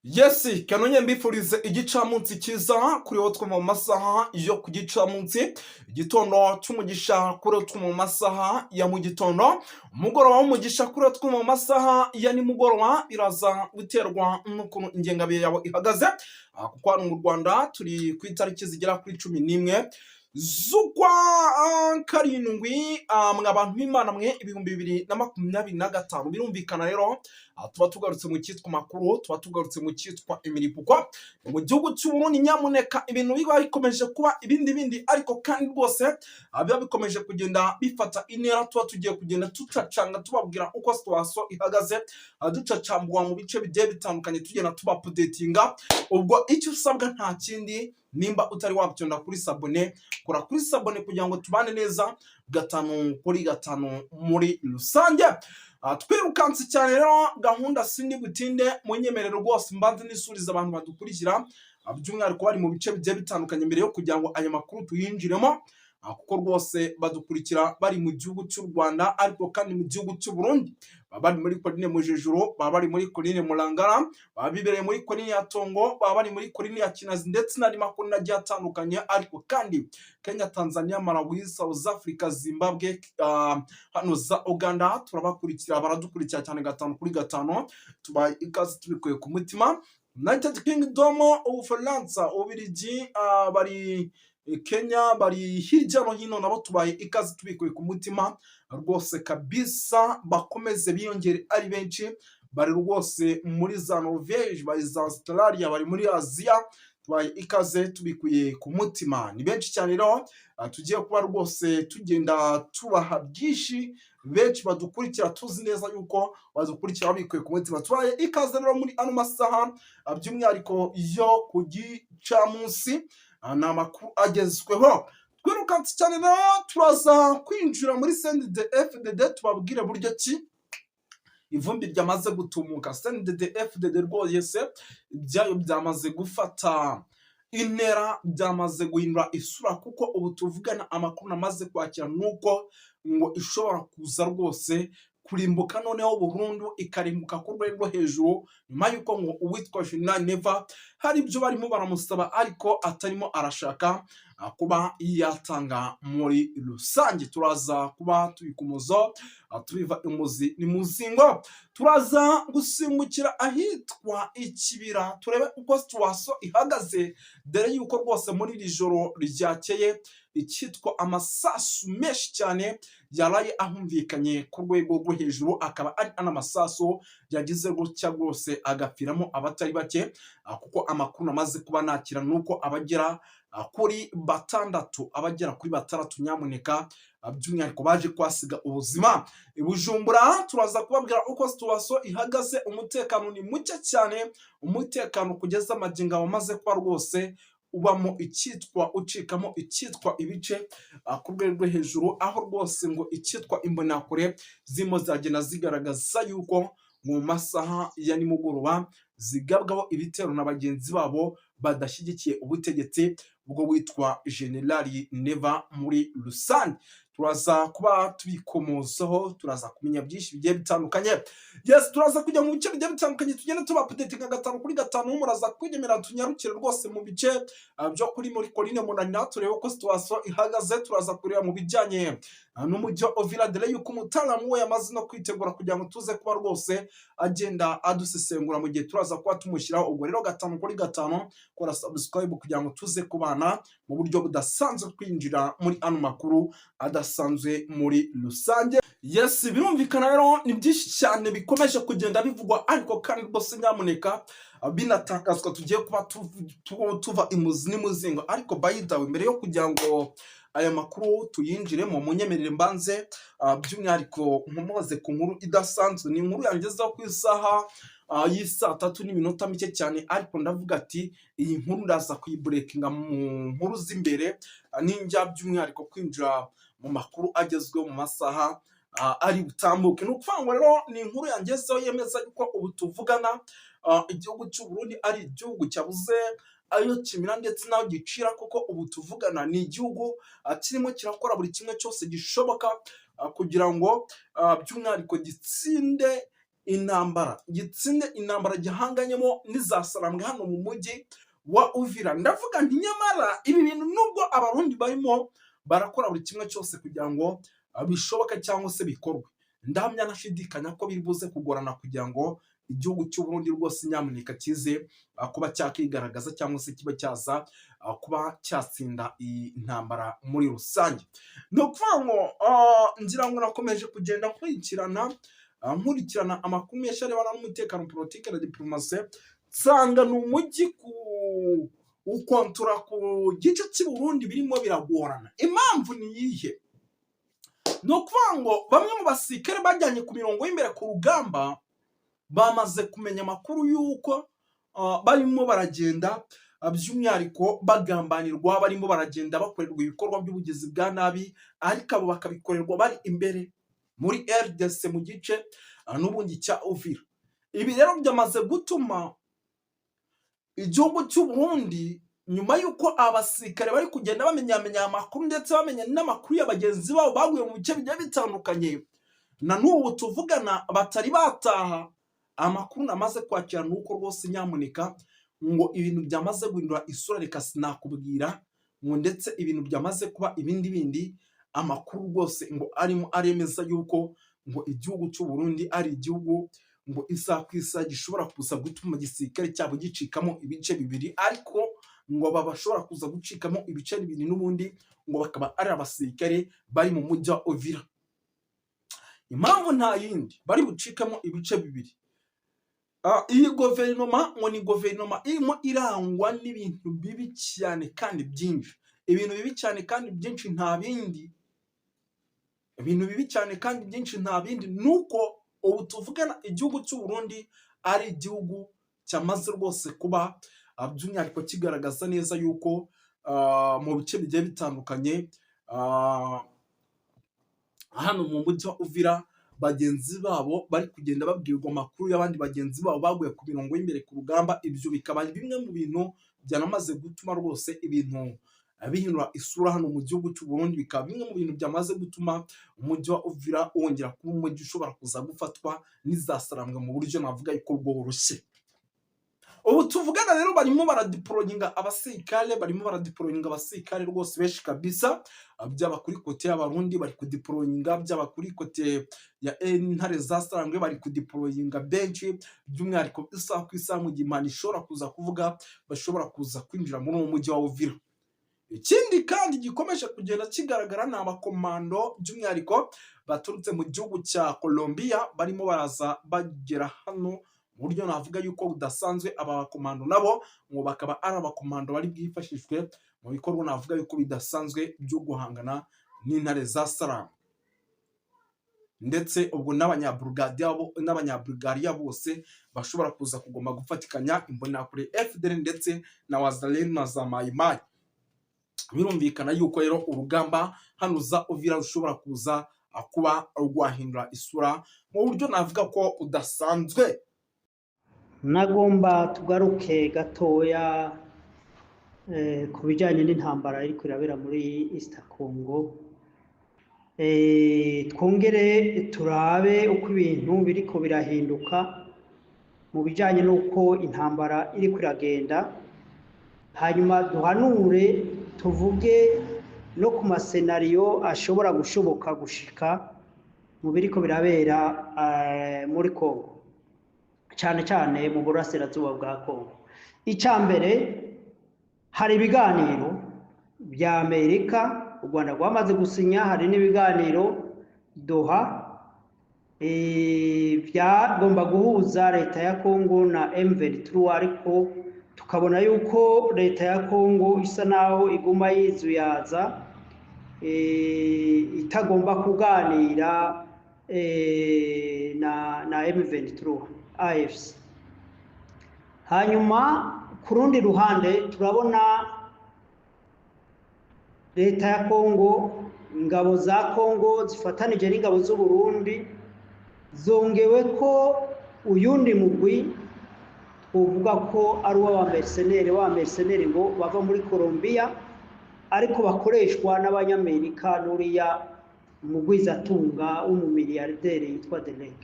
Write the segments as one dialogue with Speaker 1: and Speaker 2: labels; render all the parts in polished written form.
Speaker 1: Yes, kanonye mbifurize igicamunsi cyiza kuri wowe twumva mu masaha yo ku gicamunsi, igitondo cy'umugisha kuri wowe twumva mu masaha ya mu gitondo, umugoroba w'umugisha kuri wowe twumva mu masaha ya nimugoroba. Biraza guterwa n'ukuntu ingengabihe yawe ihagaze. Kuko hano mu Rwanda turi ku itariki zigera kuri 11 z'ukwa 7, mwe abantu b'Imana mwe, 2025. Birumvikana rero, tuba tugarutse mu cyitwa makuru, tuba tugarutse mu cyitwa imiripuko mu gihugu cy'u Burundi. Nyamuneka, ibintu biba bikomeje kuba ibindi bindi, ariko kandi rwose biba bikomeje kugenda bifata intera. Tuba tugiye kugenda tucacanga, tubabwira uko situation ihagaze, ducacambwa mu bice bigiye bitandukanye, tugenda tubaupdatinga. Ubwo icyo usabwa nta kindi, nimba utari wabyonda kuri s'abonner, kora kuri s'abonner kugira ngo tubane neza gatanu kuri gatanu muri rusange. Twirukanse cyane rero, gahunda sindi butinde, munyemerere rwose mbanze nisuriza abantu badukurikira, by'umwihariko bari mu bice bigiye bitandukanye, mbere yo kugira ngo aya makuru tuyinjiremo, kuko rwose badukurikira bari mu gihugu cy'u Rwanda, ariko kandi mu gihugu cy'u Burundi baba bari muri colline Mujejuru, baba bari muri colline Murangara, baba bibereye muri colline ya Tongo, baba bari muri colline ya Kinazi ndetse n'andi macolline agiye atandukanye. Ariko kandi Kenya, Tanzania, Malawi, South Africa, Zimbabwe, hano za Uganda turabakurikira, baradukurikira cyane gatanu kuri gatanu. Tubaye ikaze tubikuye ku mutima. United Kingdom, Ubufaransa, Ububiligi, bari Kenya, bari hirya no hino, nabo tubaye ikaze tubikuye ku mutima rwose kabisa. Bakomeze biyongere ari benshi. Bari rwose muri za Norvege, bari za Australia, bari muri Aziya, tubaye ikaze tubikuye ku mutima. Ni benshi cyane rero, tugiye kuba rwose tugenda tubaha byinshi. Benshi badukurikira, tuzi neza yuko badukurikira babikuye ku mutima. Tubaye ikaze rero muri ano masaha, by'umwihariko yo ku gicamunsi. Ni amakuru agezweho. Twirukanse cyane rero, turaza kwinjira muri CNDD FDD, tubabwire buryo ki ivumbi ryamaze gutumuka. CNDD FDD rwose ibyayo byamaze gufata intera, byamaze guhindura isura, kuko ubu tuvugana amakuru namaze kwakira nuko ngo ishobora kuza rwose kurimbuka noneho burundu, ikarimbuka ku rwego rwo hejuru, nyuma y'uko ngo uwitwa Jenerali Neva hari ibyo barimo baramusaba ariko atarimo arashaka kuba yatanga muri rusange. Turaza kuba tubikomozo, tubiva imuzi ni muzingo. Turaza gusimbukira ahitwa Ikibira, turebe uko situation ihagaze, dore yuko rwose muri iri joro ryakeye icyitwa amasasu menshi cyane yaraye ahumvikanye ku rwego rwo hejuru, akaba ari n'amasasu yagize gutya rwose agapfiramo abatari bake, kuko amakuru namaze kuba nakira nuko abagera kuri batandatu, abagera kuri batandatu nyamuneka, by'umwihariko baje kwasiga ubuzima. I Bujumbura turaza kubabwira uko situation ihagaze. Umutekano ni muke cyane, umutekano kugeza amagingo wamaze kuba rwose ubamo icyitwa ucikamo icyitwa ibice, ku rwego rwo hejuru, aho rwose ngo icyitwa imbonakure zirimo ziragenda zigaragaza yuko mu masaha ya nimugoroba zigabwaho ibitero na bagenzi babo badashyigikiye ubutegetsi bwo witwa Generali Neva muri rusange. Turaza kuba tubikomozaho, turaza kumenya byinshi bigiye bitandukanye. Yes, turaza kujya mu bice bigiye bitandukanye, tugenda tubaupdatinga gatanu kuri gatanu. Muraza kwigemera tunyarukire rwose mu bice byo kuri muri colline Munanira, turebe uko situation ihagaze. Turaza kureba mu bijyanye n'umujyi wa Uvira, dore yuko umutaramu we yamaze no kwitegura kugira ngo tuze kuba rwose agenda adusesengura mu gihe turaza kuba tumushyiraho. Ubwo rero gatanu kuri gatanu, kora subscribe kugira ngo tuze kubana mu buryo budasanzwe, kwinjira muri ano makuru adasanzwe muri rusange. Yes, birumvikana rero, ni byinshi cyane bikomeje kugenda bivugwa, ariko kandi rwose nyamuneka binatangazwa, tugiye kuba tuva imuzi n'imuzingo. Ariko by the way, mbere yo kugira ngo aya makuru tuyinjiremo, munyemerere mbanze by'umwihariko nkomoze ku nkuru idasanzwe. Ni inkuru yangezeho ku isaha y'isaa tatu n'iminota mike cyane, ariko ndavuga ati iyi nkuru ndaza kuyibreakinga mu nkuru z'imbere, ninjya by'umwihariko kwinjira mu makuru agezweho mu masaha ari butambuke. Ni ukuvuga ngo rero ni inkuru yangezeho yemeza yuko ubu tuvugana igihugu cy'u Burundi ari igihugu cyabuze ayo kimira ndetse n'aho gicira, kuko ubu tuvugana ni igihugu kirimo kirakora buri kimwe cyose gishoboka kugira ngo by'umwihariko gitsinde. intambara, gitsinde intambara gihanganyemo n'izasarambwe hano mu mujyi wa Uvira. Ndavuga nti nyamara ibi bintu, nubwo Abarundi barimo barakora buri kimwe cyose kugira ngo bishoboke cyangwa se bikorwe, ndahamya ntashidikanya ko biri buze kugorana kugira ngo igihugu cy'u Burundi rwose nyamuneka kize kuba cyakigaragaza cyangwa se kiba cyaza kuba cyatsinda iyi ntambara muri rusange. Ni ukuvuga ngo ngira ngo nakomeje kugenda nkurikirana amakuru menshi arebana n'umutekano, politiki na diplomasi, nsanga ni umujyi ku ukontora ku gice cy'i Burundi birimo biragorana. Impamvu ni iyihe? Ni ukuvuga ngo bamwe mu basirikare bajyanye ku mirongo y'imbere ku rugamba bamaze kumenya amakuru y'uko barimo baragenda by'umwihariko bagambanirwa, barimo baragenda bakorerwa ibikorwa by'ubugizi bwa nabi, ariko abo bakabikorerwa bari imbere muri RDC mu gice n'ubundi cya Uvira. Ibi rero byamaze gutuma igihugu cy'u Burundi, nyuma y'uko abasirikare bari kugenda bamenyamenya amakuru ndetse bamenya n'amakuru ya bagenzi babo baguye mu bice bigiye bitandukanye, na n'ubu tuvugana batari bataha, amakuru namaze kwakira ni uko rwose nyamuneka ngo ibintu byamaze guhindura isura, reka sinakubwira ngo, ndetse ibintu byamaze kuba ibindi bindi. Amakuru rwose ngo arimo aremeza yuko ngo igihugu cy'u Burundi ari igihugu ngo isaha ku isaha gishobora kuza gutuma igisirikare cyabo gicikamo ibice bibiri, ariko ngo aba bashobora kuza gucikamo ibice bibiri n'ubundi ngo bakaba ari abasirikare bari mu mujyi wa Uvira. Impamvu nta yindi bari bucikamo ibice bibiri, iyi guverinoma ngo ni guverinoma irimo irangwa n'ibintu bibi cyane kandi byinshi. Ibintu bibi cyane kandi byinshi nta bindi, ibintu bibi cyane kandi byinshi nta bindi, ni uko ubu tuvugana igihugu cy'u Burundi ari igihugu cyamaze rwose kuba by'umwihariko kigaragaza neza yuko mu bice bigiye bitandukanye hano mu mujyi wa Uvira bagenzi babo bari kugenda babwirwa amakuru y'abandi bagenzi babo baguye ku mirongo y'imbere ku rugamba. Ibyo bikaba bimwe mu bintu byanamaze gutuma rwose ibintu bihindura isura hano mu gihugu cy'u Burundi, bikaba bimwe mu bintu byamaze gutuma umujyi wa Uvira wongera kuba umujyi ushobora kuza gufatwa n'izasarambwe mu buryo navuga yuko bworoshye. Ubu tuvugana rero barimo baradeployinga abasirikare, barimo baradeployinga abasirikare rwose benshi kabisa, byaba kuri côté y'Abarundi bari kudeployinga, byaba kuri côté ya Intare za Sarambwe bari kudeployinga benshi, by'umwihariko isaha ku isaha mu gihe impanda ishobora kuza kuvuga bashobora kuza kwinjira muri uwo mujyi wa Uvira. Ikindi kandi gikomeje kugenda kigaragara ni abakomando by'umwihariko baturutse mu gihugu cya Colombia barimo baraza bagera hano mu buryo navuga yuko budasanzwe. Aba bakomando nabo ngo bakaba ari abakomando bari bwifashishwe mu bikorwa navuga yuko bidasanzwe byo guhangana n'Intare za Sarambwe, ndetse ubwo n'Abanyabulgariya bose bashobora kuza kugomba gufatikanya Imbonerakure, FDL ndetse na Wazalendo na za Mayimayi. Birumvikana yuko rero urugamba hano za Uvira rushobora kuza kuba rwahindura isura mu buryo navuga ko budasanzwe.
Speaker 2: Nagomba tugaruke gatoya ku bijyanye n'intambara iri irabera muri East Congo, twongere turabe uko ibintu biriko birahinduka mu bijyanye n'uko intambara iri iragenda, hanyuma duhanure, tuvuge no ku ma scénario ashobora gushoboka gushika mu biriko birabera muri Congo, cyane cyane mu burasirazuba bwa Congo. Icya mbere, hari ibiganiro bya Amerika, u Rwanda rwamaze gusinya, hari n'ibiganiro Doha byagomba guhuza leta ya Congo na M23, ariko tukabona yuko leta ya Congo isa naho iguma yizuyaza, itagomba kuganira na M23 AFC. Hanyuma ku rundi ruhande turabona leta ya Congo, ingabo za Congo zifatanije n'ingabo z'u Burundi, zongewe ko uyundi mugwi twovuga ko ari uw'aba mercenaires, wa mercenaires ngo bava muri Colombia ariko bakoreshwa n'Abanyamerika n'uriya mugwizatunga w'umumiliyarderi yitwa Derek.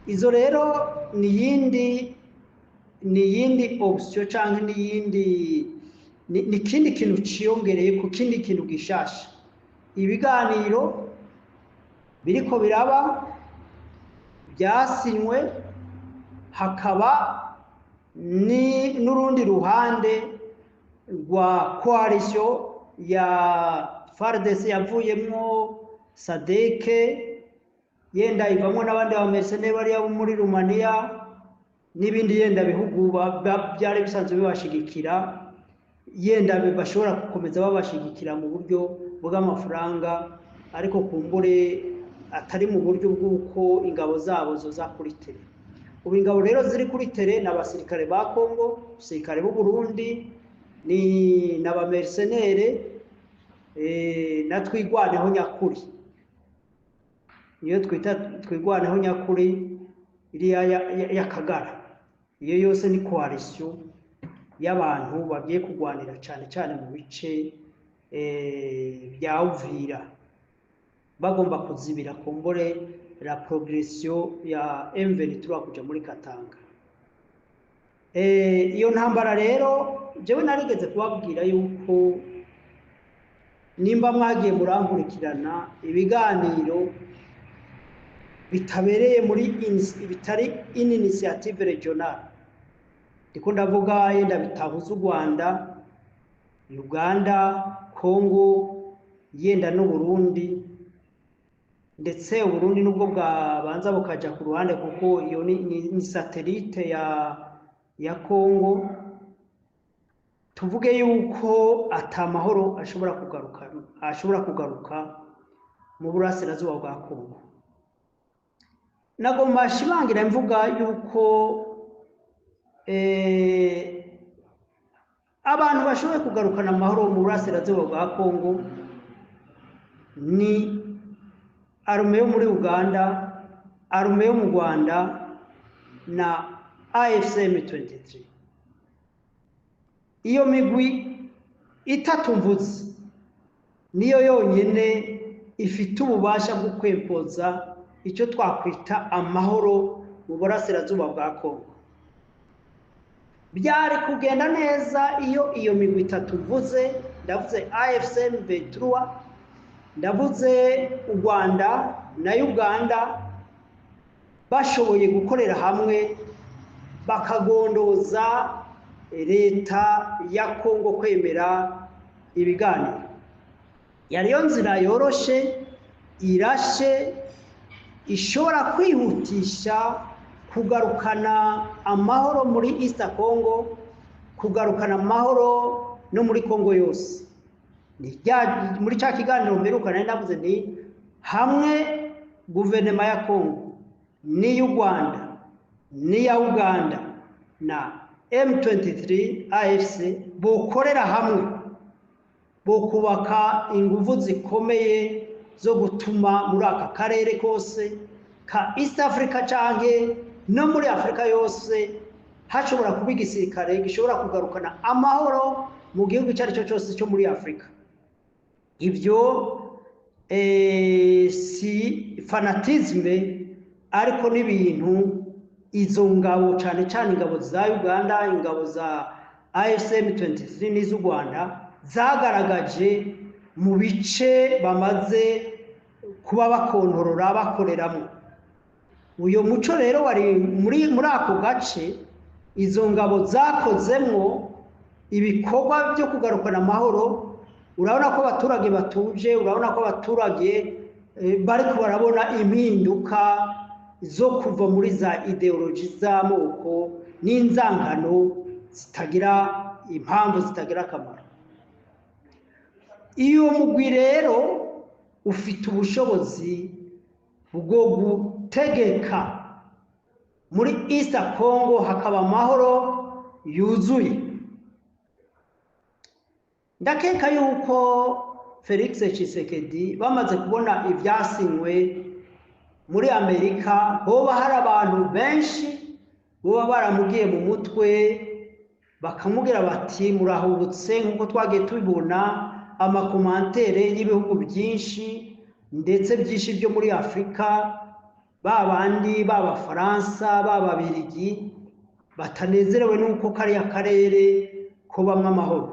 Speaker 2: Izo rero ni yindi option canke ni kindi kintu ciyongereye ku kindi kintu gishasha. Ibiganiro biriko biraba, byasinywe, hakaba ni n'urundi ruhande rwa coalition ya FARDC yavuyemwo SADC, yenda ivamwo n'abandi ba mercenaires bariya bo muri Rumaniya n'ibindi yenda bihugu byari bisanzwe bibashigikira, yenda bashobora gukomeza babashigikira mu buryo bw'amafaranga, ariko kumbure atari mu buryo bw'uko ingabo zabo zoza kuri terrain. Ubu ingabo rero ziri kuri terrain ni abasirikare ba Congo, abasirikare b'u Burundi, ni n'aba mercenaires na Twigwaneho nyakuri. Niyo twita Twigwaneho nyakuri iriya y'Akagara. Iyo yose ni coalition y'abantu bagiye kurwanira cyane cyane mu bice bya Uvira, bagomba kuzibira kumbure la progression ya M23 kuja muri Katanga. Iyo ntambara rero, jewe narigeze kubabwira yuko nimba mwagiye murankurikirana, ibiganiro bitabereye muri bitari in initiative régionale, ndiko ndavuga yenda bitahuza u Rwanda, Uganda, Congo, yenda n'u Burundi, ndetse Uburundi nubwo bwabanza bukaja ku ruhande, kuko iyo ni satellite ya Congo, tuvuge yuko ata mahoro ashobora kugaruka mu burasirazuba bwa Congo. Nagomba shimangira mvuga yuko abantu bashoboye kugarukana amahoro mu burasirazuba bwa Congo ni armée yo muri Uganda, armée yo mu Rwanda na AFC M23. Iyo migwi itatu mvuze niyo yonyine ifite ububasha bwo kwempoza icyo twakwita amahoro mu burasirazuba bwa Kongo. Byari kugenda neza iyo iyo migwi itatu mvuze, ndavuze AFC M23, ndavuze u Rwanda na Uganda, bashoboye gukorera hamwe bakagondoza leta ya Kongo kwemera ibiganiro. Yariyo nzira yoroshe, irashe, ishobora kwihutisha kugarukana amahoro muri East Congo, kugarukana amahoro no muri Congo yose. Muri cya kiganiro mperuka nari navuze ni hamwe guverinoma ya Congo n'iy'u Rwanda n'iya Uganda na M23 AFC bokorera hamwe, bokubaka ingufu zikomeye zo gutuma muri aka karere kose ka East Africa canke no muri Afrika yose hashobora kuba igisirikare gishobora kugarukana amahoro mu gihugu icyo ari cyo cyose cyo muri Afrika. Ibyo si fanatisme, ariko n'ibintu izo ngabo, cyane cyane ingabo za Uganda, ingabo za AFC M23 n'iz'u Rwanda, zagaragaje mu bice bamaze kuba bakontorora, bakoreramo. Uyu muco rero wari muri ako gace izo ngabo zakozemwo ibikorwa byo kugarukana amahoro. Urabona ko abaturage batuje, urabona ko abaturage bariko barabona impinduka zo kuva muri za idéologie z'amoko n'inzangano zitagira impamvu, zitagira akamaro. Iyo mugwi rero ufite ubushobozi bwo gutegeka muri East Congo hakaba amahoro yuzuye. Ndakeka yuko Felix Tshisekedi, bamaze kubona ivyasinywe muri Amerika, hoba hari abantu benshi boba baramugiye mu mutwe bakamubwira bati: "Murahubutse." Nk'uko twagiye tubibona ama commentaires y'ibihugu byinshi, ndetse byinshi byo muri Afurika. Ba bandi b'Abafaransa, b'Ababirigi batanezerewe n'uko kariya karere kobamwo amahoro.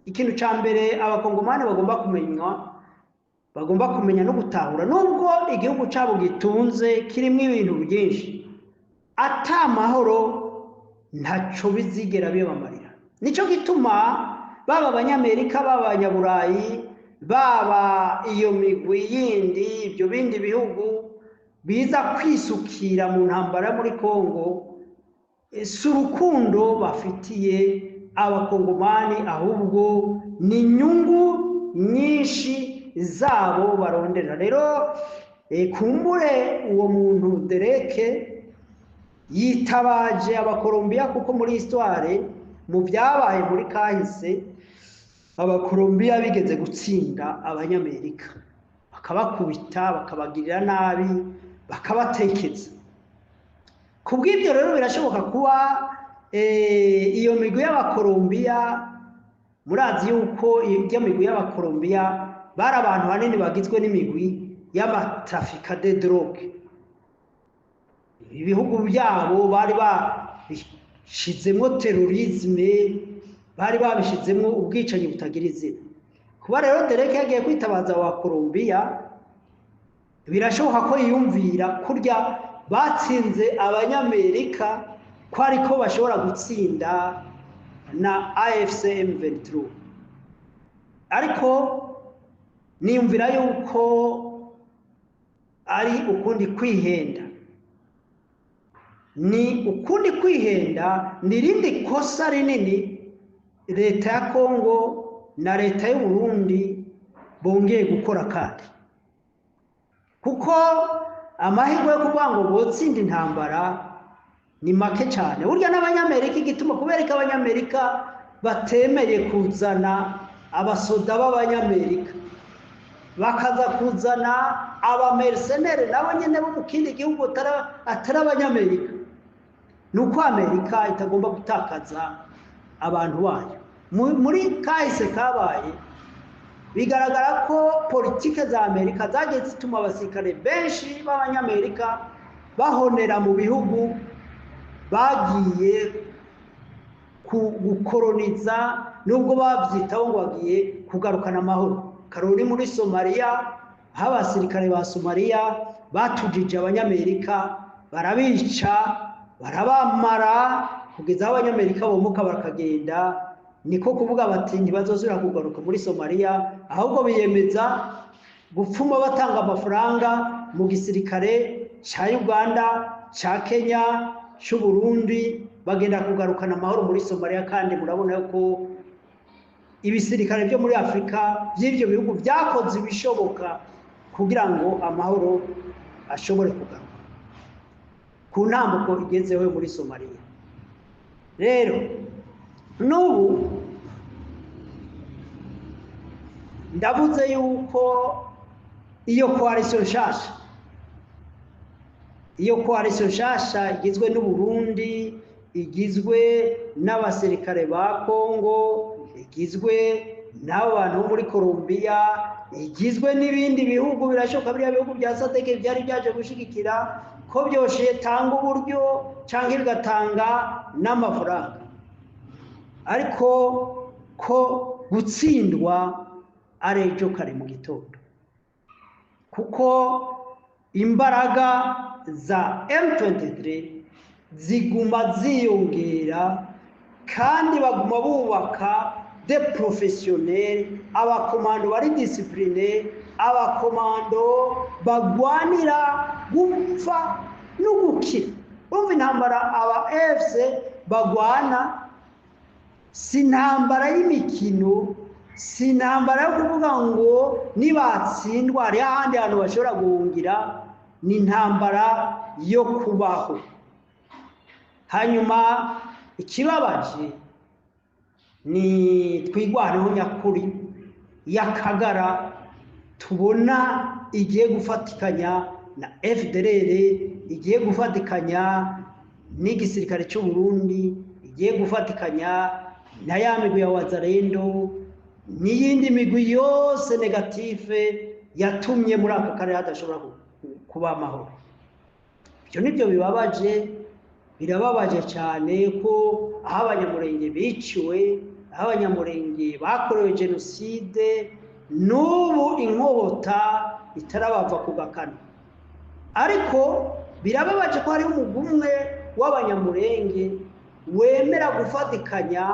Speaker 2: Ikintu ca mbere Abakongomani bagomba kumenya, bagomba kumenya no gutahura, nubwo igihugu cabo gitunze, kirimwo ibintu byinshi, ata mahoro ntaco bizigera bibamarira. Nico gituma baba Abanyamerika, baba Abanyaburayi, baba iyo migwi yindi, ibyo bindi bihugu biza kwisukira mu ntambara muri Kongo, si urukundo bafitiye Abakongomani, ahubwo ni inyungu nyinshi zabo barondera. Rero kumbure uwo muntu Dereke yitabaje Abakolombiya, kuko muri histoire, mu byabaye muri kahise, Abakolombiya bigeze gutsinda Abanyamerika, bakabakubita, bakabagirira nabi, bakabatekeza. Ku bw'ibyo rero birashoboka kuba iyo migwi y'Abakolombiya, murazi yuko iyo migwi y'Abakolombiya bari abantu hanini bagizwe n'imigwi y'amatrafiquants de drogue. Ibihugu byabo bari babishizemo terrorisme, bari babishizemo ubwicanyi butagira izina. Kuba rero Dereke yagiye kwitabaza wa Kolombiya, birashoboka ko yiyumvira kurya batsinze Abanyamerika ko ariko bashobora gutsinda na AFC M23. Ariko niyumvira yuko ari ukundi kwihenda, ni ukundi kwihenda, ni irindi kosa rinini leta ya Kongo na leta y'u Burundi bongeye gukora. Kandi kuko amahirwe yo kuvuga ngo botsinda intambara ni make cyane. Burya n'Abanyamerika, igituma kubera ko Abanyamerika batemeye kuzana abasoda b'Abanyamerika, bakaza kuzana abamercenaires nabo nyine bo mu kindi gihugu atari Abanyamerika, ni uko Amerika itagomba gutakaza abantu bayo. Muri kahise kabaye, bigaragara ko politike za Amerika zagiye zituma abasirikare benshi b'Abanyamerika bahonera mu bihugu bagiye gukoroniza, nubwo babyitaho ngo bagiye kugarukana amahoro. Karori muri Somaliya, aho abasirikare ba Somaliya batujije Abanyamerika, barabica, barabamara, kugeza aho Abanyamerika bomuka bakagenda. Niko kuvuga bati ntibazosubira kugaruka muri Somaliya, ahubwo biyemeza gupfuma batanga amafaranga mu gisirikare cya Uganda, cya Kenya, cy'u Burundi, bagenda kugarukana amahoro muri Somaliya. Kandi murabona ko ibisirikare byo muri Afurika by'ibyo bihugu byakoze ibishoboka kugira ngo amahoro ashobore kugaruka ku ntambuko igezeho muri Somaliya. Rero n'ubu ndavuze yuko iyo coalition nshasha, iyo coalition nshasha igizwe n'u Burundi, igizwe n'abasirikare ba Kongo, igizwe n'abo bantu bo muri Colombia, igizwe n'ibindi bihugu, birashoboka biriya bihugu bya SADC byari byaje gushigikira ko byoshe tanga uburyo cyangwa bigatanga n'amafaranga, ariko ko gutsindwa ari ejo kare mu gitondo, kuko imbaraga za M23 ziguma ziyongera, kandi baguma bubaka des professionnels, abakomando bari disciplinés, abakomando bagwanira gupfa no gukira. Urumva, intambara aba AFC bagwana si intambara y'imikino, si intambara yo kuvuga ngo nibatsindwa hariho ahandi hantu bashobora guhungira, ni intambara yo kubaho. Hanyuma ikibabaje ni Twigwaneho nyakuri y'akagara tubona igiye gufatikanya na FDLR, igiye gufatikanya n'igisirikare cy'u Burundi, igiye gufatikanya na ya migwi ya Wazalendo n'iyindi migwi yose négative yatumye muri aka karere hadashobora kuba amahoro. Ibyo nibyo bibabaje, birababaje cyane ko aho Abanyamurenge biciwe, aho Abanyamurenge bakorewe jenoside, n'ubu inkota itarabava ku gakano. Ariko birababaje ko hariho umugwi umwe w'Abanyamurenge wemera gufatikanya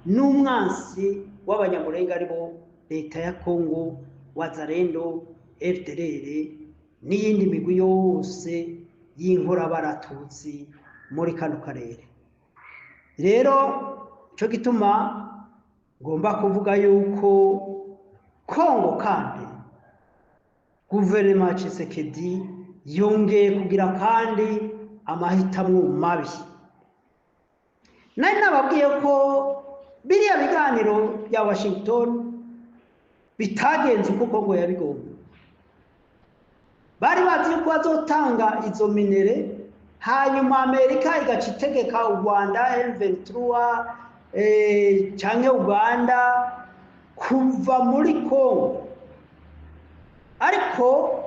Speaker 2: n'umwansi w'Abanyamurenge, aribo leta ya Kongo, Wazalendo, FDLR n'iyindi migwi yose y'inkorabaratutsi muri kano karere. Rero cyo gituma ngomba kuvuga yuko Kongo kandi guverinoma ya Tshisekedi yongeye kugira kandi amahitamo mabi. Nari nababwiye ko biriya biganiro bya Washington bitagenze uko Kongo yabigomba. Bari bazi yuko bazotanga izo minerais, hanyuma Amerika igaca itegeka u Rwanda, M23 canke Uganda kuva muri Kongo, ariko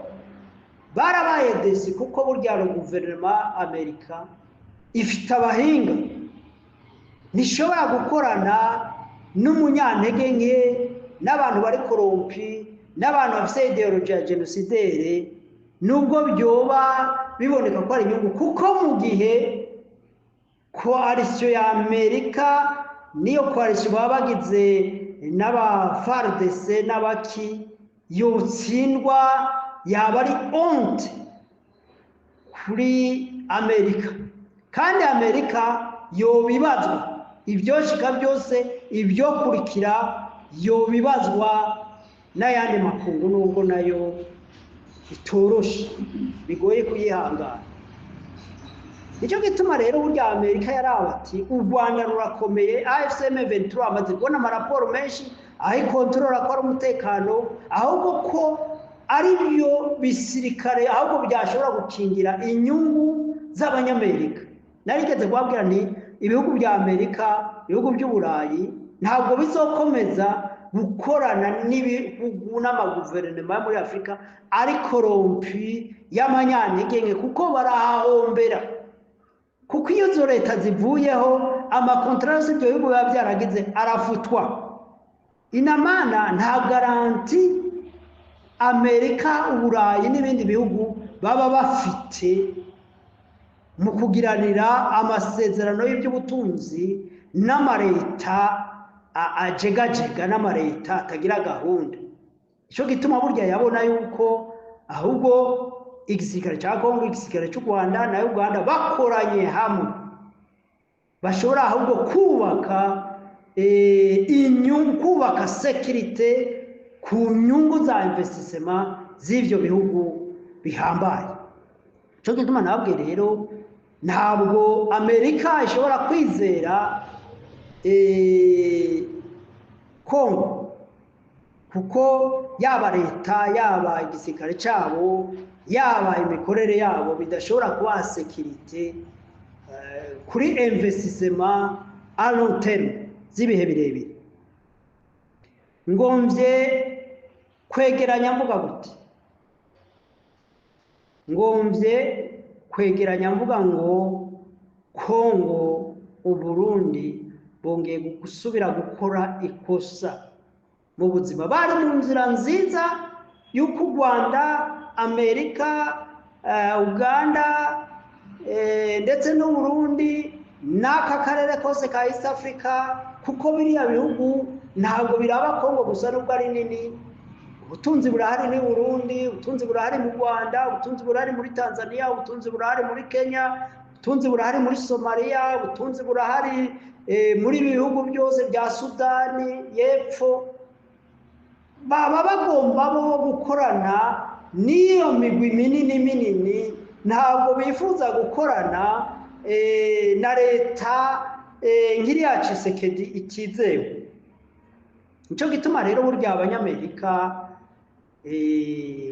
Speaker 2: barabaye déçus, kuko burya guverinoma Amerika ifite abahinga, ntishobora gukorana n'umunyantege nke n'abantu bari corrompus n'abantu bafite idéologie ya génocidaire, nubwo byoba biboneka ko ari inyungu. Kuko mu gihe coalition ya Amerika niyo coalition baba bagize n'aba FARDC n'abaki yotsindwa, yaba ari honte kuri Amerika, kandi Amerika yobibazwa ibyoshika byose, ibyokurikira yobibazwa n'ayandi makungu, nubwo nayo itoroshe, bigoye kuyihangana. Nicyo gituma rero burya Amerika yaraba ati u Rwanda rurakomeye, AFC M23 amaze kubona amaraporo menshi aho ikontorora ko ari umutekano, ahubwo ko ari byo bisirikare ahubwo byashobora gukingira inyungu z'Abanyamerika. Narigeze kubabwira nti ibihugu bya Amerika, ibihugu by'Uburayi ntabwo bizokomeza gukorana n'ibihugu n'amaguverinoma yo muri Afurika ari corrompus y'amanyantege, kuko barahahombera. Kuko iyo izo leta zivuyeho, amakontorasi ibyo bihugu biba byaragize arafutwa. Inamana nta garantie Amerika, Uburayi n'ibindi bihugu baba bafite mu kugiranira amasezerano y'iby'ubutunzi n'amareta ajegajega n'amareta atagira gahunda. Icyo gituma burya yabona yuko ahubwo igisirikare cya Kongo, igisirikare cy'u Rwanda na Uganda bakoranye hamwe, bashobora ahubwo kubaka inyungu, kubaka sécurité ku nyungu za investissement z'ibyo bihugu bihambaye. Icyo gituma nababwiye rero, ntabwo Amerika ishobora kwizera Kongo, kuko yaba leta, yaba igisirikare cyabo, yaba imikorere yabo bidashobora kuba sécurité kuri investissement à long terme z'ibihe birebire. Ngomvye kwegeranya mvuga gute? Ngomvye kwegeranya mvuga ngo Kongo, Uburundi bongeye gusubira gukora ikosa mu buzima. Bari mu nzira nziza y'uko u Rwanda, Amerika, Uganda ndetse n'Uburundi n'aka karere kose ka East Africa, kuko biriya bihugu ntabwo biraba Kongo gusa, nubwo ari nini. Ubutunzi burahari ni Burundi, ubutunzi burahari mu Rwanda, ubutunzi burahari muri Tanzania, ubutunzi burahari muri Kenya, ubutunzi burahari muri Somalia, ubutunzi burahari muri ibi bihugu byose bya Sudani y'Epfo. Baba bagomba bo gukorana n'iyo migwi minini minini, ntabwo bifuza gukorana na leta nk'iriya Tshisekedi itizewe. Nicyo gituma rero burya Abanyamerika,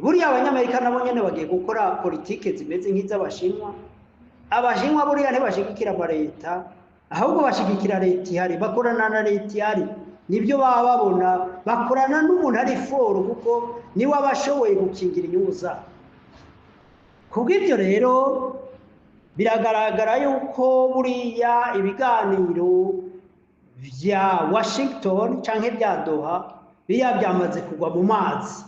Speaker 2: buriya Abanyamerika nabo nyene bagiye gukora politike zimeze nk'iz'Abashinwa. Abashinwa buriya ntibashigikira amaleta, ahubwo bashigikira leta ihari, bakorana na leta ihari, nibyo baba babona. Bakorana n'umuntu ari fort, kuko niwe aba ashoboye gukingira inyungu zabo. Kubw'ibyo rero Biragaragara yuko buriya ibiganiro vya Washington canke vya Doha biriya byamaze kugwa mu mazi,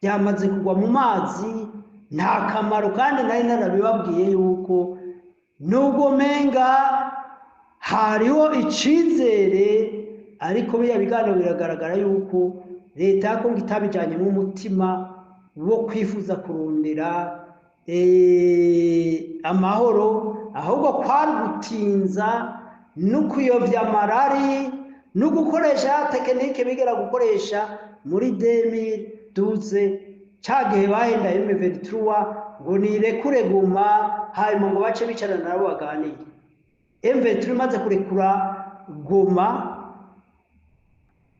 Speaker 2: byamaze kugwa mu mazi, nta kamaro. Kandi nari narabibabwiye yuko nubwo menga hariho icizere, ariko biriya biganiro biragaragara yuko leta ya Kongo itabijyanyemo umutima wo kwifuza kurondera amahoro, ahubwo kwari gutinza no kuyobya amarari no gukoresha technique bigera gukoresha muri 2012, ca gihe bahenda M23 ngo nirekure Goma, hanyuma ngo bace bicarana nabo baganire. M23 imaze kurekura Goma,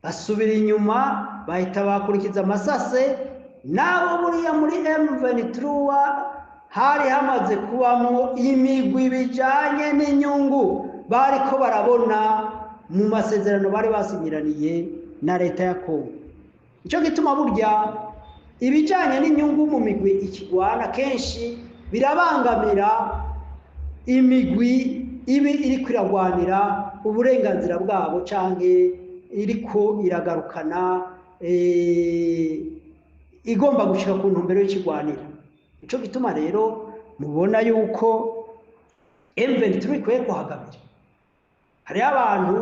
Speaker 2: basubira inyuma, bahita bakurikiza amasase nabo. Buriya muri M23 hari hamaze kubamwo imigwi bijanye n'inyungu bariko barabona mu masezerano bari basinyiraniye na leta ya Kongo. Icyo gituma burya ibijanye n'inyungu mu migwi ikigwana kenshi birabangamira imigwi ibi iriko iragwanira uburenganzira bwabo canke iriko iragarukana, igomba gushika ku ntumbero y'ikigwanira. Ico gituma rero mubona yuko M23 ikwiye kuhagamira. Hariho abantu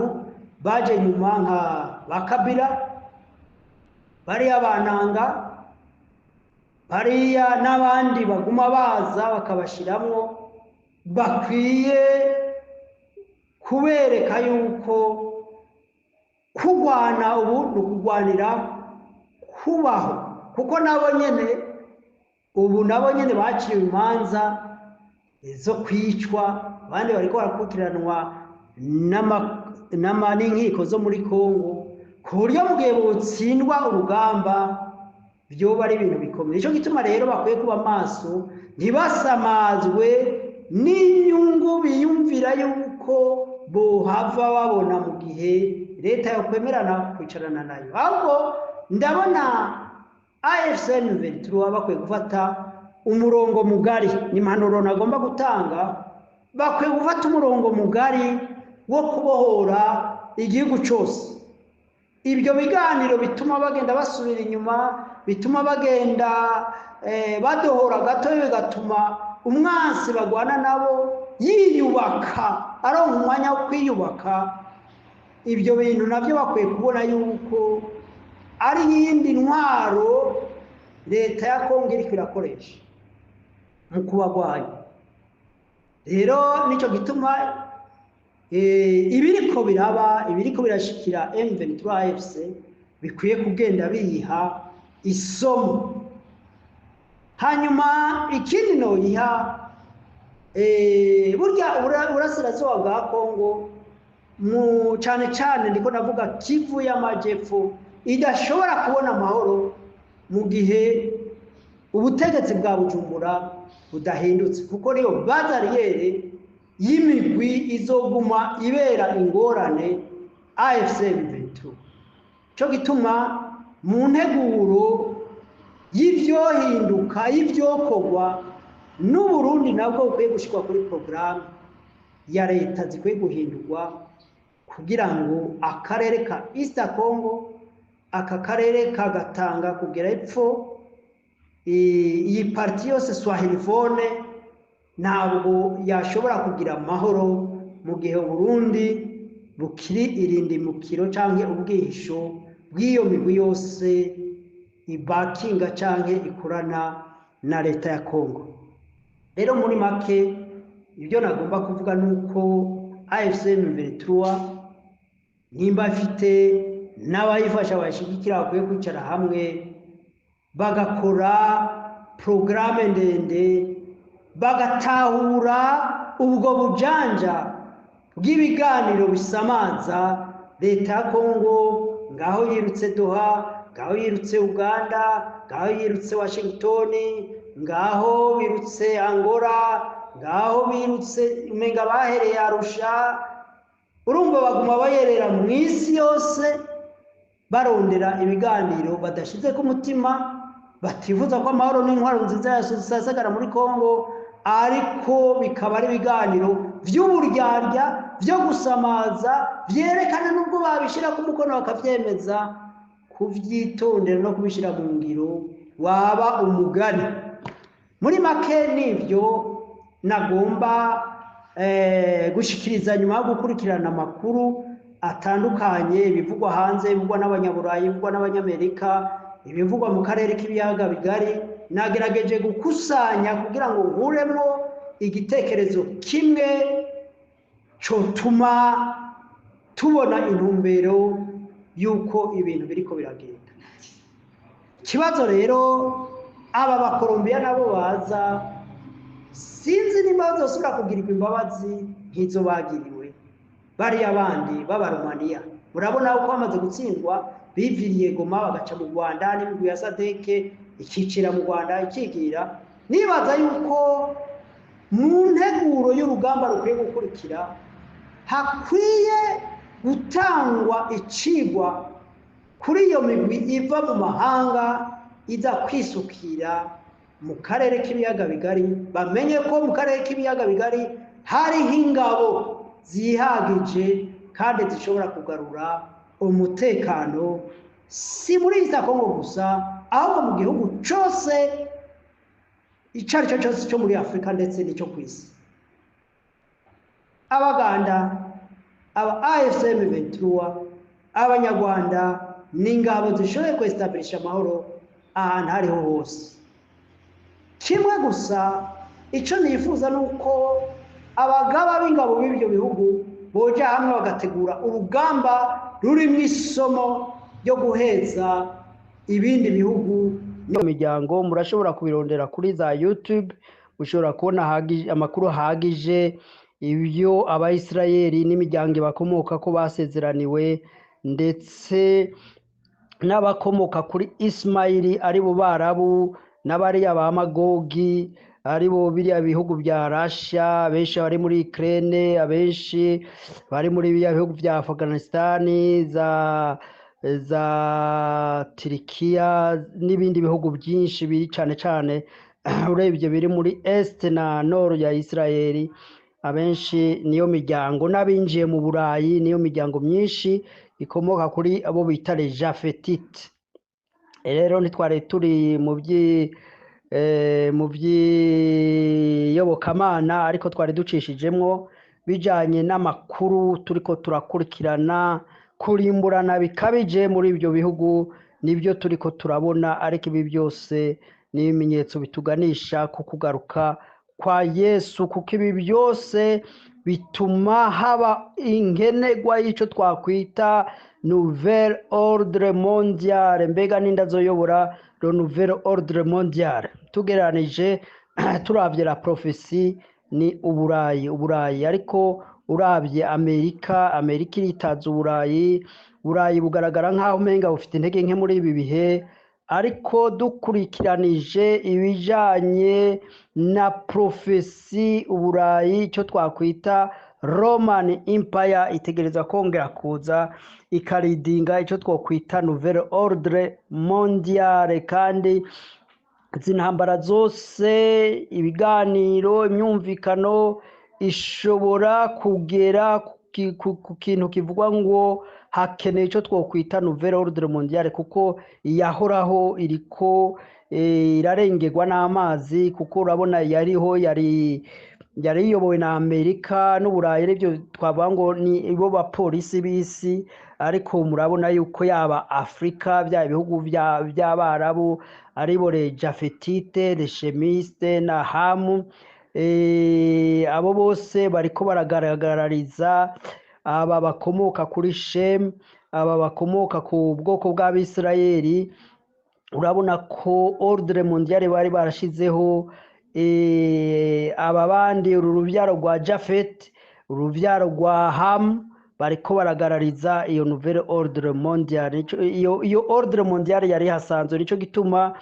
Speaker 2: baje nyuma nka ba Kabila, bariya bananga, bariya n'abandi baguma baza bakabashiramwo, bakwiye kubereka yuko kurwana ubu ni ukugwanira kubaho, kuko nabo nyene ubu nabo nyene baciwe imanza zo kwicwa, abandi bariko barakurikiranwa n'inkiko zo muri Kongo, ku buryo mu gihe botsindwa urugamba vyoba ari ibintu bikomeye. Nico gituma rero bakwiye kuba maso, ntibasamazwe n'inyungu biyumvira yuko bohava babona mu gihe leta yokwemerana kwicarana nayo. Ahubwo ndabona AFC M23 bakwiye gufata umurongo mugari. Ni impanuro nagomba gutanga: bakwiye gufata umurongo mugari wo kubohora igihugu cose. Ibyo biganiro bituma bagenda basubira inyuma, bituma bagenda badohora gato, bigatuma umwansi bagwana nabo yiyubaka, aronka umwanya wo kwiyubaka. Ibyo bintu nabyo bakwiye kubona yuko ari iyindi ntwaro leta ya Kongo iriko irakoresha mu kubagwanya. Rero nico gituma ibiriko biraba, ibiriko birashikira M23 AFC bikwiye kugenda biyiha isomo. Hanyuma ikindi noyiha, burya uburasirazuba bwa Kongo, mu cane cane ndiko navuga Kivu y'Amajepfo, idashobora kubona amahoro mu gihe ubutegetsi bwa Bujumbura budahindutse, kuko niyo base arrière y'imigwi izoguma ibera ingorane AFC M23. Cyo gituma mu nteguro y'ivyohinduka, y'ivyokorwa n'Uburundi, nabwo bukwiye gushirwa kuri porogaramu ya leta zikwiye guhindurwa kugira ngo akarere ka East Congo, aka karere kagatanga kugera epfo, iyi partie yose swahiliphone, ntabwo yashobora kugira amahoro mu gihe Uburundi bukiri irindimukiro canke ubwihisho bw'iyo migwi yose ibakinga canke ikorana na leta ya Kongo. Rero muri make ibyo nagomba kuvuga ni uko AFC M23 nimba ifite n'abayifasha bayishigikira, bakwiye kwicara hamwe bagakora porogaramu ndende, bagatahura ubwo bujanja bw'ibiganiro bisamaza leta ya Kongo. Ngaho yirutse Doha, ngaho yirutse Uganda, ngaho yirutse Washington, ngaho birutse Angola, ngaho birutse, umenga bahereye Arusha. Urumva baguma bayerera mu isi yose barondera ibiganiro badashize ku mutima, batifuza ko amahoro n'intwaro nziza yasasagara muri Kongo. Ariko bikaba ari ibiganiro vy'uburyarya, vyo gusamaza, vyerekana nubwo babishira ku mukono bakavyemeza, kuvyitondera no kubishira mu ngiro waba umugani. Muri make nivyo nagomba gushikiriza nyuma yo gukurikirana amakuru atandukanye, ibivugwa hanze, ibivugwa n'Abanyaburayi, ibivugwa n'Abanyamerika, ibivugwa mu karere k'Ibiyaga Bigari. Nagerageje gukusanya kugira ngo nkuremwo igitekerezo kimwe cotuma tubona intumbero y'uko ibintu biriko biragenda. Ikibazo rero, aba Bakolombiya nabo baza, sinzi nimba bazosubira kugirirwa imbabazi nk'izo bagiriwe bariya bandi b'Abarumaniya. Murabona uko bamaze gutsindwa, biviriye Goma bagaca mu Rwanda, n'imigwi ya SADC ikicira mu Rwanda ikigira. Nibaza yuko mu nteguro y'urugamba rukwiye gukurikira hakwiye gutangwa icigwa kuri iyo migwi iva mu mahanga iza kwisukira mu karere k'Ibiyaga Bigari, bamenye ko mu karere k'Ibiyaga Bigari hariho ingabo zihagije kandi zishobora kugarura umutekano, si muri East Congo gusa, ahubwo mu gihugu cose icyo ari cyo cyose cyo muri Afurika, ndetse n'icyo ku isi. Abaganda, aba AFC M23, Abanyarwanda ni ingabo zishoboye kwesitabirisha amahoro ahantu ariho hose. Kimwe gusa icyo nifuza ni uko abagaba b'ingabo b'ibyo bihugu boja hamwe bagategura urugamba rurimo isomo ryo guheza ibindi bihugu.
Speaker 3: Imiryango murashobora kubirondera kuri za YouTube, mushobora kubona amakuru ahagije, ibyo Abayisirayeli n'imiryango bakomoka ko basezeraniwe, ndetse n'abakomoka kuri Isimayili, ari bo Barabu, n'abariya ba Magogi, ari bo biriya bihugu bya Rasha, abenshi bari muri Ukraine, abenshi bari muri biriya bihugu bya Afghanistan, za Turikiya n'ibindi bihugu byinshi biri cyane cyane urebye biri muri Est na Nord ya Israeli. Abenshi niyo miryango, n'abinjiye mu Burayi niyo miryango myinshi ikomoka kuri abo bita les Japhétites. Rero ntitwari turi mu by'iyobokamana, ariko twari ducishijemwo bijanye n'amakuru turiko turakurikirana. Kurimburana bikabije muri ibyo bihugu nibyo turiko turabona, ariko ibi byose ni ibimenyetso bituganisha ku kugaruka kwa Yesu, kuko ibi byose bituma haba inkenegwa y'icyo twakwita nouvel ordre mondial. Mbega ninde azoyobora le nouvel ordre mondial? Tugereranije, turavye la prophétie, ni Uburayi, Uburayi. Ariko uravye Amerika, Amerika iritaza Uburayi. Uburayi bugaragara nk'aho umenga bufite intege nke muri ibi bihe, ariko dukurikiranije ibijanye na prophétie, Uburayi, icyo twakwita Roman Empire, itegereza kongera kuza ikaridinga icyo twakwita nouvel ordre mondial. Kandi izi ntambara zose, ibiganiro, imyumvikano ishobora kugera ku kintu kivugwa ngo hakeneye icyo twokwita nouvel ordre mondial, kuko iyahoraho iriko irarengerwa n'amazi, kuko urabona yariho yari iyobowe na Amerika n'Uburayi, aribyo twavuga ngo ni bo bapolisi b'isi. Ariko murabona yuko yaba Afurika, bya bihugu by'Abarabu, aribo les Japhétites, les Sémites na Hamu, abo bose bariko baragaragariza aba bakomoka kuri Shemu, aba bakomoka ku bwoko bw'Abisirayeli. Urabona ko ordre mondiale bari barashizeho, aba bandi, uru rubyaro rwa Jafet, urubyaro rwa Hamu, bariko baragarariza iyo nouvelle ordre mondiale. Iyo ordre mondiale yari hasanzwe. Nico gituma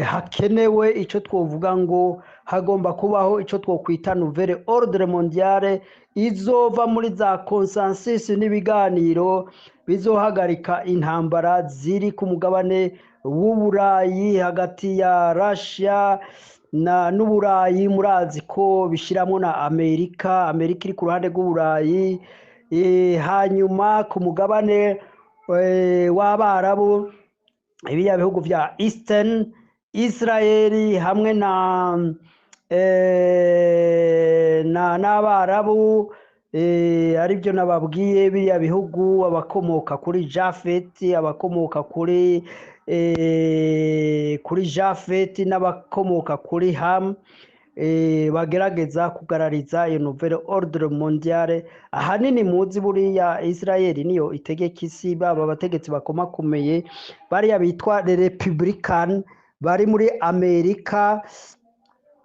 Speaker 3: hakenewe ico twovuga ngo hagomba kubaho ico twokwita nouvelle ordre mondiale izova muri za consensus n'ibiganiro bizohagarika intambara ziri ku mugabane w'Uburayi hagati ya Russia. na n'Uburayi. Murazi ko bishyiramo na Amerika, Amerika iri ku ruhande rw'Uburayi. Hanyuma ku mugabane w'Abarabu, ibiriya bihugu bya Eastern, Israeli hamwe na n'Abarabu, aribyo nababwiye, biriya bihugu abakomoka kuri Jafeti, abakomoka kuri Jafeti n'abakomoka kuri Ham, bagerageza kugarariza iyo nouvelle ordre mondiale. Ahanini muzi buriya Israel niyo itegeka isi, baba abategetsi bakomakomeye bariya bitwa les Republican bari muri Amerika,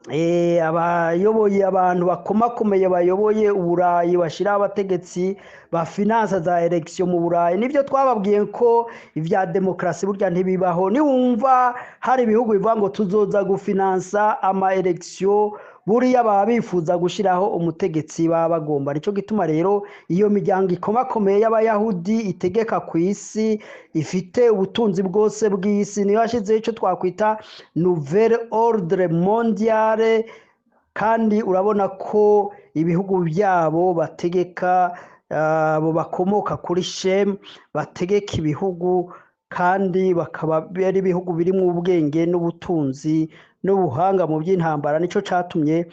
Speaker 3: abayoboye, abantu bakomakomeye bayoboye Uburayi, bashyiraho abategetsi ba finança za élection mu Burayi. Nibyo twababwiye ko ibya demokarasi burya ntibibaho. Niwumva hari ibihugu bivuga ngo tuzoza gufinansa ama élection, buriya baba bifuza gushyiraho umutegetsi baba bagomba. Nicyo gituma rero iyo miryango ikomakomeye y'Abayahudi itegeka ku isi, ifite ubutunzi bwose bw'isi, niyo yashyizeho icyo twakwita nouvelle ordre mondiale. Kandi urabona ko ibihugu byabo bategeka, abo bakomoka kuri Shemu bategeka ibihugu, kandi bakaba ari ibihugu birimo ubwenge n'ubutunzi n'ubuhanga mu by'intambara. Nicyo cyatumye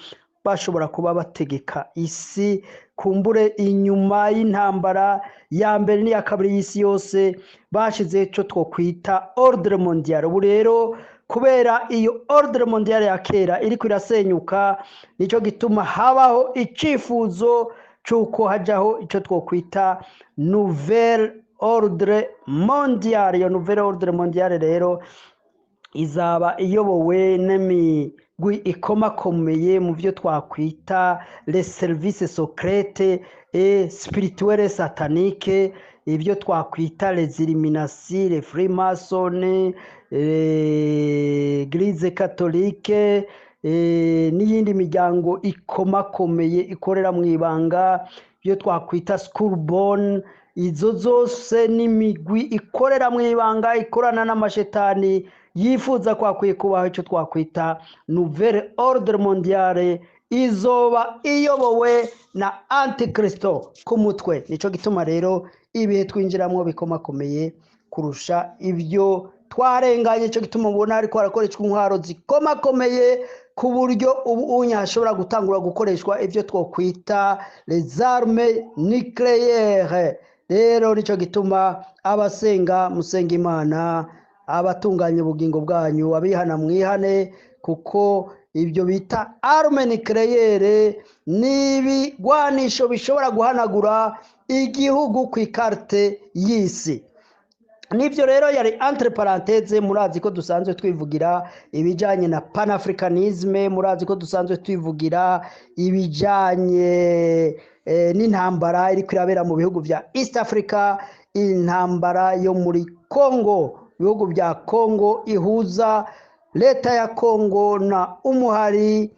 Speaker 3: bashobora kuba bategeka isi. Kumbure inyuma y'intambara ya mbere n'iya kabiri y'isi yose, bashyizeho icyo twokwita ordre mondial. Ubu rero kubera iyo ordre mondial ya kera iriko irasenyuka, nicyo gituma habaho icyifuzo cy'uko hajyaho icyo twokwita nouvelle ordre mondial. Iyo nouvelle ordre mondial rero izaba iyobowe n'imigwi ikomakomeye mu byo twakwita les services secrets et spirituels sataniques, ibyo twakwita les Illuminati, les Freemason, Église catholique n'iyindi miryango ikomakomeye ikorera mu ibanga, ibyo twakwita Skull Bone. Izo zose n'imigwi ikorera mu ibanga, ikorana n'amashetani, yifuza kwakwiye kubaho icyo twakwita nouvelle ordre mondiale, izoba iyobowe na Antikristo ku mutwe. Nicyo gituma rero ibihe twinjiramo bikomakomeye kurusha ibyo twarenganye. Nicyo gituma ubona ariko harakoreshwa intwaro zikomakomeye, ku buryo ubu unya hashobora gutangura gukoreshwa ibyo twakwita les armes nucléaires. Rero nicyo gituma abasenga musenga Imana, abatunganya ubugingo bwanyu, abihana mwihane, kuko ibyo bita arme nucléaire ni ibigwanisho bishobora guhanagura igihugu ku ikarite y'isi. Nibyo rero yari entre parenthèse. Murazi ko dusanzwe twivugira ibijyanye na panafricanisme, murazi ko dusanzwe twivugira ibijyanye n'intambara iri kwirabera mu bihugu bya East Africa, intambara yo muri Congo, ibihugu bya Congo, ihuza leta ya Congo na umuhari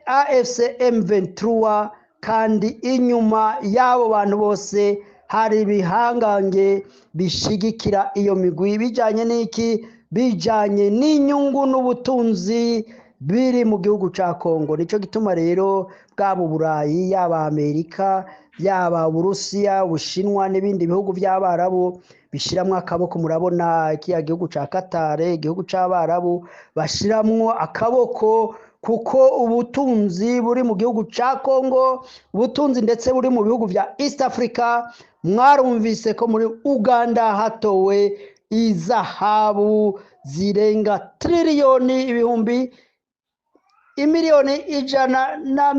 Speaker 3: AFC M23. Kandi inyuma y'abo bantu bose hari ibihangange bishigikira iyo migwi. Bijyanye n'iki? Bijyanye n'inyungu n'ubutunzi biri mu gihugu cya Kongo. Nicyo gituma rero bwaba Uburayi, yaba Amerika, yaba Uburusiya, Ubushinwa n'ibindi bihugu by'Abarabu bishyiramo akaboko. Murabona kiriya gihugu cya Katare, igihugu cy'Abarabu, bashyiramo akaboko kuko ubutunzi buri mu gihugu cya Kongo, ubutunzi ndetse buri mu bihugu bya East Africa. Mwarumvise ko muri Uganda hatowe izahabu zirenga tiririyoni ibihumbi imiliyoni ijana na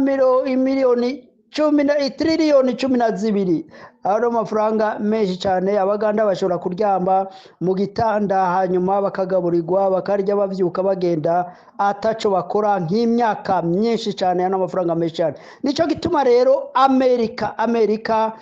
Speaker 3: imiliyoni cumi na tiririyoni 12. Aho ni amafaranga menshi cyane. Abaganda bashobora kuryama mu gitanda, hanyuma bakagaburirwa, bakarya, babyuka bagenda ataco bakora nk'imyaka myinshi cyane. Ano amafaranga menshi cyane. Nicyo gituma rero Amerika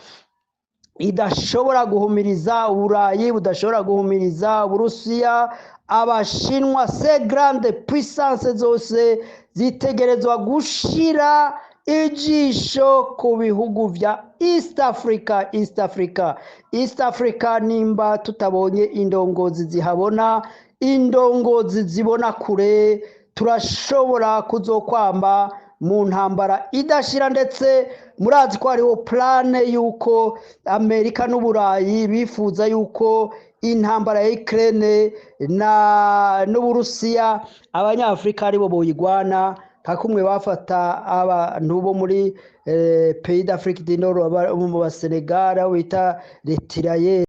Speaker 3: idashobora guhumiriza Uburayi, budashobora guhumiriza Uburusiya, Abashinwa. Ces grandes puissances zose zitegerezwa gushira ijisho ku bihugu bya East Africa, East Africa, East Africa. Nimba tutabonye indongozi zihabona, indongozi zibona kure, Turashobora kuzokwamba mu ntambara idashira. Ndetse murazi ko hariho plan y'uko Amerika n'Uburayi bifuza y'uko intambara ya Ukraine na n'Uburusiya Abanyafurika aribo boyigwana, nka kumwe bafata abantu bo muri pays d'Afrique du Nord, bo mu Basenegal, aho bita les tirailleurs.